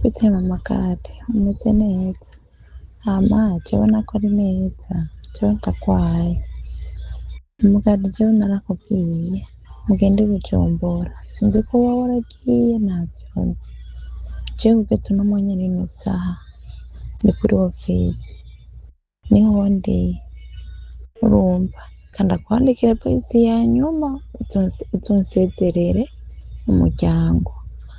Bite mama Gadi, umeze neza? Hama jewe nako ari neza, jewe ndagwaye. Mama Gadi jewe narakubwiye mugende i Bujumbura, sinzi ko woba waragiye ntavyo nzi. Jewe kugeza uno mwanya n'ino saha ndi kuri ofisi, niho ndi, urumva reka ndakwandikire voice ya nyuma uzonsezerere umuryango,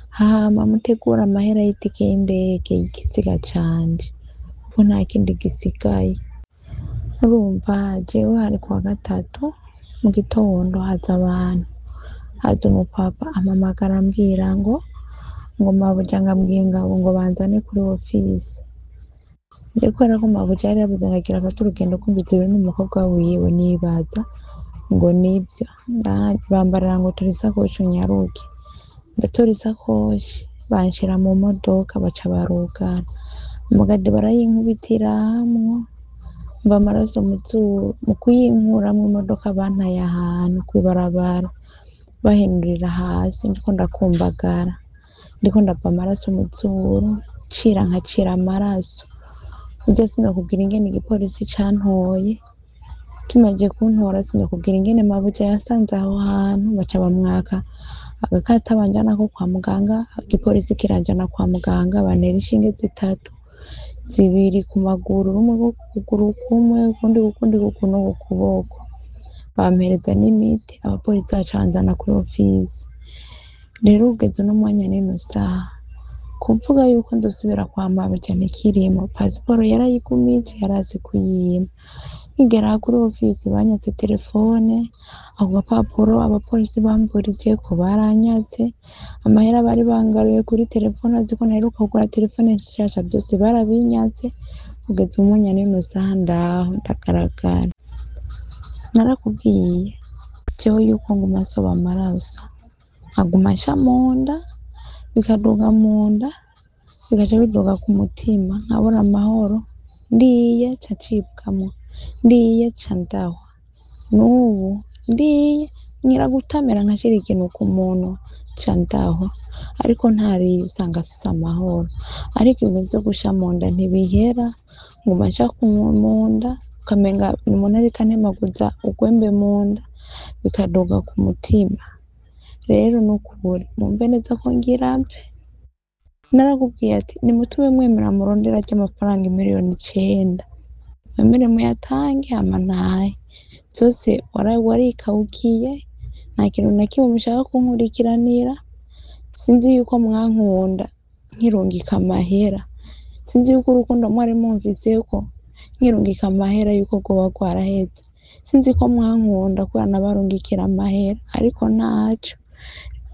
hama mutegure amahera y'itike y'indege y'ikiziga canje kuko nta kindi gisigaye. Urumva jewe hari kuwa gatatu mu gitondo haza abantu, haza umupapa ampamagara ambwira ngo mabuja ngo ambwiye ngo banzane kuri ofisi. Rero kubera ko mabuja yari yavuze ngo agira afate urugendo kumva ibintu n'umukobwa wiwe nibaza ngo nivyo, bambarira ngo tora isakoshi unyaruke, ndatora isakoshi banshira mu modoka baca barugara, mugadi barayinkubitiramwo mva amaraso mu zuru, mu kuyinkuramwo imodoka bantaye ahantu kw'ibarabara bahindurira hasi ndiko ndakumbagara, ndiko ndava amaraso mu zuru ncira nkacira amaraso. Burya sinokubwira ingene igipolisi cantoye, kimaze kuntora sinokubwira ingene mabuja yasanze aho hantu baca bamwaka agakata banjanako kwa muganga, igipolisi kiranjana kwa muganga bantera inshinge zitatu, zibiri ku maguru, rumwe ku kuguru kumwe ukundi kukundi no ku kuboko, bampereza n'imiti abapolisi baca banzana kuri ofisi. Rero kugeza uno mwanya n'ino saha kuvuga yuko nzosubira kwa mabuja ntikirimwo, pasiporo yarayigumije yarazi kuyimpa. Nkigera kuri ofisi banyatse telefone, ako gapapuro abapolisi bamburijeko baranyatse, amahera bari bangaruye kuri telefone bazi ko ntaheruka kugura telefone nshasha vyose barabinyatse, kugeza umwanya n'ino saha ndaho ndagaragara. Narakubwiye jewe yuko nguma nsoba amaraso, nkaguma nca munda, bikaduga munda, bigaca biduga ku mutima, nkabura amahoro, ndiye nca ncibwamwo, ndiye nca ndahwa. N'ubu ndiye nkira gutamira nkashira ikintu ku munwa nca ndahwa, ariko ntariye usanga mfise amahoro. Ariko ibintu vyo gusha munda ntibihera, nguma nca munda ukamenga umuntu ariko antemaguza urwembe munda, bikaduga ku mutima. Rero nukuri mwumve neza ko ngira mfe. Narakubwiye ati nimutume mwemera murondere arya mafaranga 9,000,000, mwemere muyatange hama ntahe. Vyose warikawukiye, nta kintu na kimwe mushaka kunkurikiranira, sinzi yuko mwankunda nkirungika amahera, sinzi yuko urukundo mwari mumfiseko nkirungika amahera yuko rwoba rwaraheze, sinzi ko mwankunda kubera nabarungikira amahera, ariko ntaco.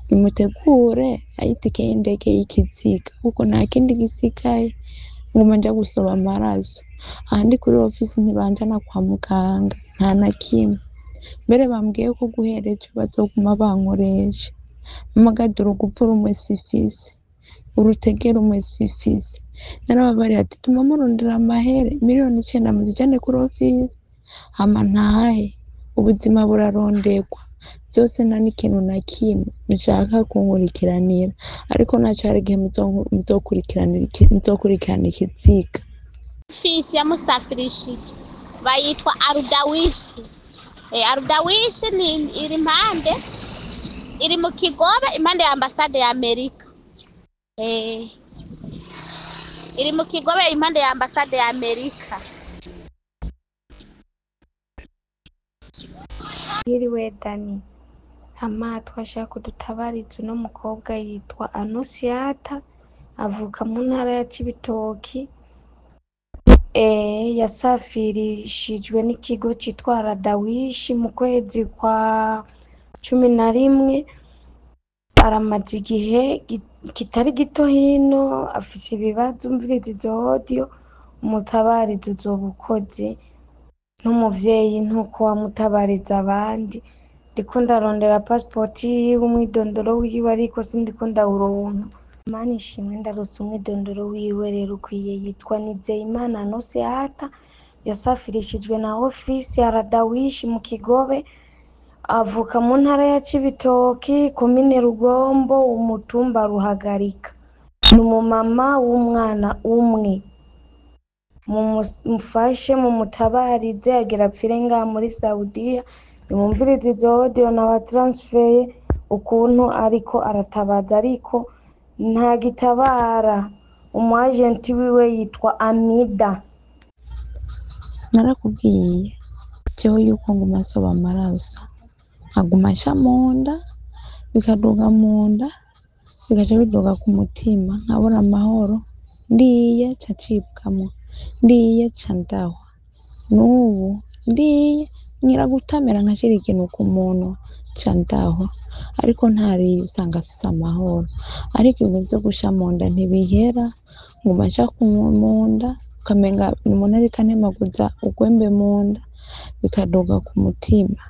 Nimutegure ay'itike y'indege y'ikiziga kuko nta kindi gisigaye, nguma nja gusoba amaraso. Aha ndi kuri ofisi ntibanjana kwa muganga nta na kimwe, mbere bambwiye ko guhera ejo bazoguma bankoresha. Mama Gadi urugupfu rumwe sifise, urutege rumwe sifise. Narababariye ati tuma murondera amahera 9,000,000 muzijane kuri ofisi hama ntahe, ubuzima buraronderwa, vyose nta n'ikintu na kimwe mushaka kunkurikiranira, ariko naco hari igihe muzokurikirana ikiziga. Ofisi yamusafirishije bayitwa Arudawishi. Arudawishi ni iri impande, iri mu Kigobe impande ya ambasade ya Amerika. Iri mu Kigobe impande ya ambasade ya Amerika. Mwiriwe Dani, hama twashaka kudutabariza uno mukobwa yitwa Anusiata avuka mu ntara ya Cibitoki. Yasafirishijwe n'ikigo citwa Radawishi mu kwezi kwa 11, aramaze igihe kitari gito hino, afise ibibazo. Umviriza izo audio, umutabarize uzoba ukoze nk'umuvyeyi ntuko wamutabariza abandi. Ndiko ndarondera pasipoti yiwe, umwidondoro wiwe, ariko sindiko ndawuronka. Mana ishimwe ndarose umwidondoro wiwe rero ukwiye, yitwa Nizeyimana Anosiata, yasafirishijwe na ofisi ya Radawishi mu Kigobe, avuka mu ntara ya Cibitoki, komine Rugombo, umutumba Ruhagarika. Ni umumama w'umwana umwe. Mumufashe mumutabarize agira apfire ngaha muri Saudiya. Nimwumvirize izo audio nabatransfeye ukuntu ariko aratabaza, ariko ntagitabara. Umu agent wiwe yitwa Amida. Narakubwiye jewe yuko nguma nsoba amaraso, nkaguma nca mu nda, bikaduga mu nda, bigaca biduga ku mutima, nkabura amahoro, ndiye nca ncibwamwo, ndiye nca ndahwa. N'ubu ndiye nkira gutamira nkashira ikintu ku munwa nca ndahwa, ariko ntariye usanga afise amahoro. Ariko ibintu vyo gusha mu nda ntibihera, nguma nca mu nda ukamenga ni umuntu ariko antemaguza urwembe mu nda, bikaduga ku mutima.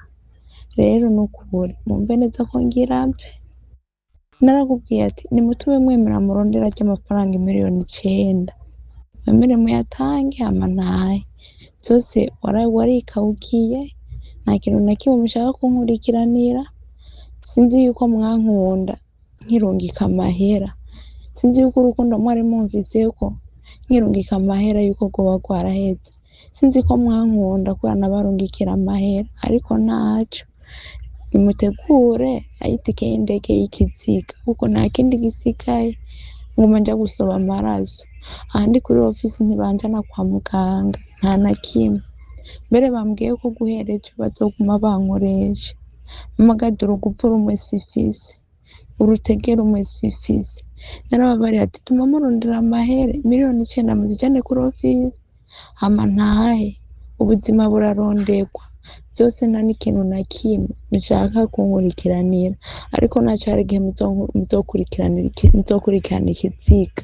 Rero nukuri mwumve neza ko ngira mfe. Narakubwiye ati nimutume mwemera murondere arya mafaranga 9 miliyoni, mwemere muyatange hama ntahe. Vyose warikawukiye, nta kintu na kimwe mushaka kunkurikiranira. Sinzi yuko mwankunda nkirungika amahera, sinzi yuko urukundo mwari mumfiseko nkirungika amahera yuko rwoba rwaraheze. Sinzi ko mwankunda kubera nabarungikira amahera, ariko ntaco. Nimutegure ayitike y'indege y'ikiziga kuko nta kindi gisigaye, nguma nja gusoba amaraso. Aha ndi kuri ofisi ntibanjana kwa muganga nta na kimwe. Mbere bambwiye ko guhera ejo bazoguma bankoresha. Mpamagade urugupfu rumwe sifise, urutege rumwe sifise. Narababariye ati tuma murondera amahere 9 miliyoni muzijane kuri ofisi hama ntahe. Ubuzima buraronderwa, vyose nta n'ikintu na kimwe mushaka kunkurikiranira, ariko naco hari igihe muzokurikirana ikiziga.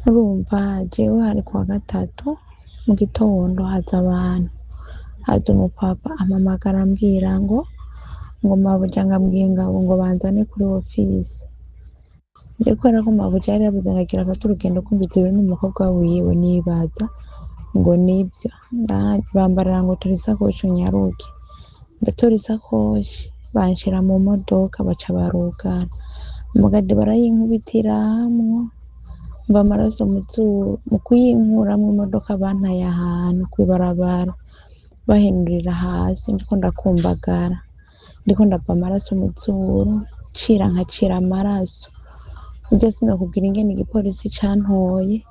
Urumva jewe hari kuwa gatatu mu gitondo haza abantu, haza umupapa ampamagara ambwira ngo mabuja ngo ambwiye ngo banzane kuri ofisi. Rero kubera ko mabuja yari yavuze ngo agira afate urugendo kumva ibintu n'umukobwa wiwe, nibaza ngo nivyo. Bambarira ngo tora isakoshi unyaruke. Ndatora isakoshi banshira mu modoka baca barugara. Mugade barayinkubitiramwo mva amaraso mu zuru. Mu kuyinkuramwo imodoka bantaye ahantu kw'ibarabara, bahindurira hasi ndiko ndakumbagara, ndiko ndava amaraso mu zuru, ncira nkacira amaraso. Burya sinokubwira ingene igipolisi cantoye,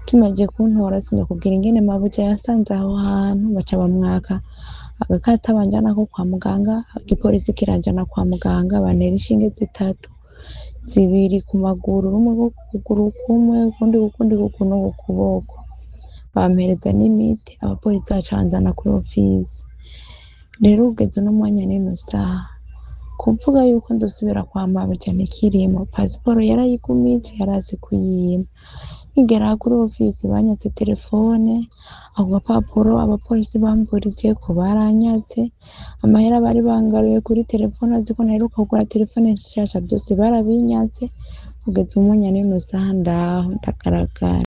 kimaze kuntora sinokubwira ingene mabuja yasanze aho hantu, baca bamwaka agakata banjanako kwa muganga, igipolisi kiranjana kwa muganga bantera inshinge zitatu, zibiri ku maguru, rumwe ku kuguru kumwe, ukundi kukundi no ku kuboko. Bampereza n'imiti, abapolisi baca banzana kuri ofisi. Rero ugeze uno mwanya n'ino saha, kuvuga yuko nzosubira kwa mabuja ntikirimwo, pasiporo yarayigumije yarazi kuyimpa. Nkigera kuri ofisi banyatse telefone, ako gapapuro abapolisi bamvurijeko baranyatse, amahera bari bangaruye kuri telefone bazi ko ntaheruka kugura telefone nshasha vyose barabinyatse, kugeza umwanya n'ino saha ndaho ndagaragara.